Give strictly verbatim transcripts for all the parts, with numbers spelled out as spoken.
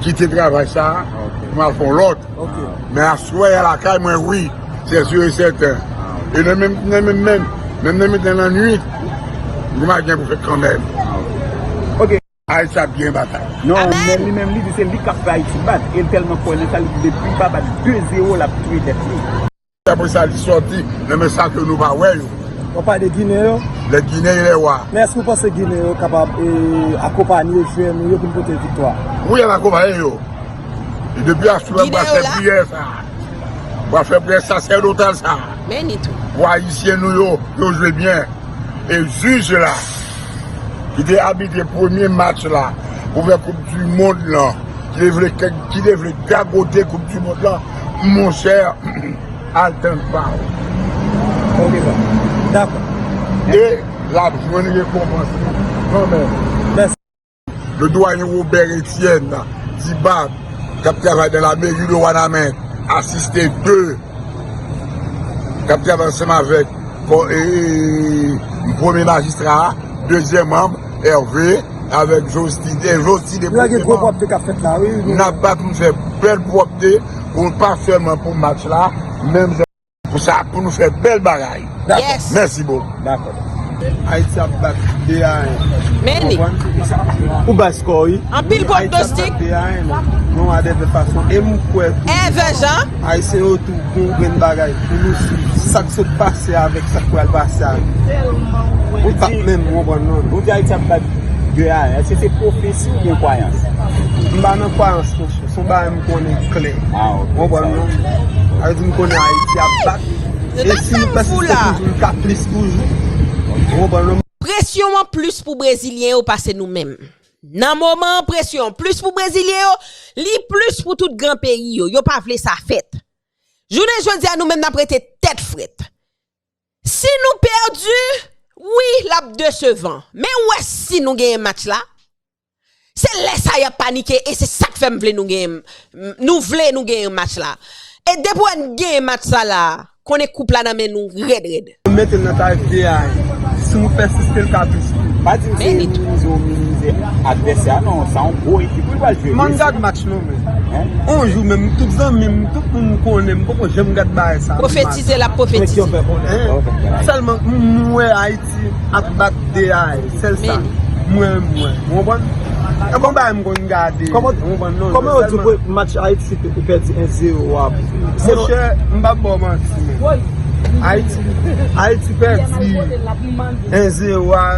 Kite travay sa a, m al fè yon lòt. Men aswè a lakay mwen, wi, se si e sèten. E nan menm, nan menm, menm, menm nan mitan lannwit, m a gen pou fè kanmenm. Ayiti ap gen batay. Non, men li menm, li di se li k ap fè Ayiti bat. E l tèlman kwè nan sa, li di depi pa bat de zewo, l ap touye tèt li. Apre sa, li sòti nan men sa ke nou pa wè yo. W ap pale de Ginen yo? Les Guinéens, les rois. Men èske w panse Ginen yo kapab e, akonpanye jwè nou yo pou n pote viktwa? Wi, y ap akonpanye yo. E depi aswè, m pral fè priyè sa. M pral fè priyè sasèdotal sa. Pou Ayisyen nou yo, yo jwe byen. E jij la, ki te abitre premye match la, pou fè Koup di Mond lan, ki te vle, ki te vle gagote Koup di Mond lan, monchè, al tann pa w. Ok, bon. Dakò. E l ap jwenn rekonpans li kanmenm. Mèsi. Le doyen Robert Etienne Dibab, k ap travay nan la meri de Wanament, asiste de, k ap travay ansanm avèk premye majistra a, dezyenm manm, Hervé, avèk Jostine, e Jostine e premye manm. N ap bat pou n fè bèl pwòpte, pou pa sèlman pou match la, menm jan pou sa, pou nou fè bèl bagay. Dakò. Mèsi bokou. Dakò. Ayiti ap bat de a en. Men li. Ou bay skò, wi. Anpil pwognostik. Ayiti ap bat de a en, non. Non, a de fason. E m kwè tou. Èvè Jan. Ayisyen yo tou gon grenn bagay pou nou swiv sa k sot pase avèk sa k pral pase a. Ou p ap menm konprann, non. Ou di Ayiti ap bat de a en. Èske se pwofesi oubyen kwayans? M pa nan kwayans, monchè. Se yon bagay m konnen klè. Ou konprann, non? Sa vle di m konnen Ayiti ap bat. E si nou pèsiste toujou, li ka plis toujou. Ou konprann, non? Presyon an plis pou brezilyen yo pase nou menm. Nan moman an, presyon an plis pou brezilyen yo, li plis pou tout gran peyi yo. Yo pa vle sa fèt. Jounen jodi a, nou menm n ap rete tèt frèt. Si nou pèdi, wi, l ap desevan. Men ou wè si nou genyen match la, se lè sa y ap panike e se sa k fè m vle nou genyen, nou vle nou genyen match la. E depi w wè n genyen match sa la, konnen koup la nan men nou rèd rèd. Mete l nan tarif de a en. Si nou pèsiste, l ka plis. Pa di m se minimize ou minimize advèsè a, non. Sa yon gwo ekip wi pral jwe. M ann gad match nou, men. On jou menm, tout zanmi m, tout moun m konnen, m poko janm gad bagay sa. Pwofetize l ap pwofetize. Sèlman, m wè Ayiti ap bat de a en. Sèl sa. Mwen, mwen. Ou konprann? E bon bagay m konn gade. Ou konprann, non? Kòman yo di w match Ayiti pèdi en zewo a? Monchè, m p ap ba w manti, men. Ayiti, Ayiti pèdi en zewo a.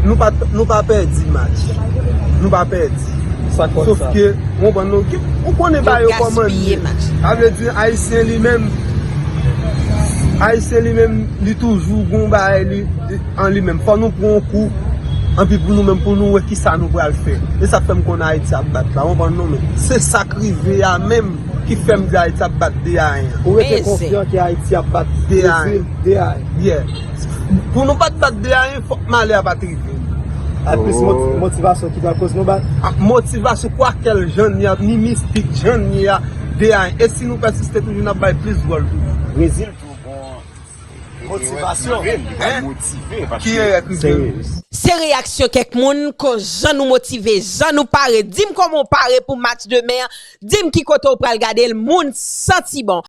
Nou pa, nou pa pèdi match. Nou pa pèdi. Sof ke, ou konprann, non, ou konnen ba yo kòman li ye. Sa vle di, Ayisyen li menm, Ayisyen li menm, li toujou gon bagay li, an li menm. Fò nou pran yon kou, anpi pou nou menm, pou nou wè kisa nou pral fè. E sa k fè m konn Ayiti ap bat la, ou konprann, non, men se sa k rive a menm ki fè m di Ayiti ap bat de a en. Ou rete konfyan ke Ayiti ap bat Brezil de a en? Yeah. Pou nou pa t bat de a en, fòk malè a pa t rive. Ak plis moti-, motivasyon ki pral koz nou bat. Ak motivasyon, kwakèl jan n ye a, ni mistik jan n ye a, de a en. E si nou pèsiste toujou, n ap bay plis gòl toujou. Brezil tou gon motivasyon. Li pral motive, paske se reyaksyon kèk moun, kon jan nou motive, jan nou pare. Di m kòman w pare pou match demen an. Di m ki kote w pral gade l, moun santi bon.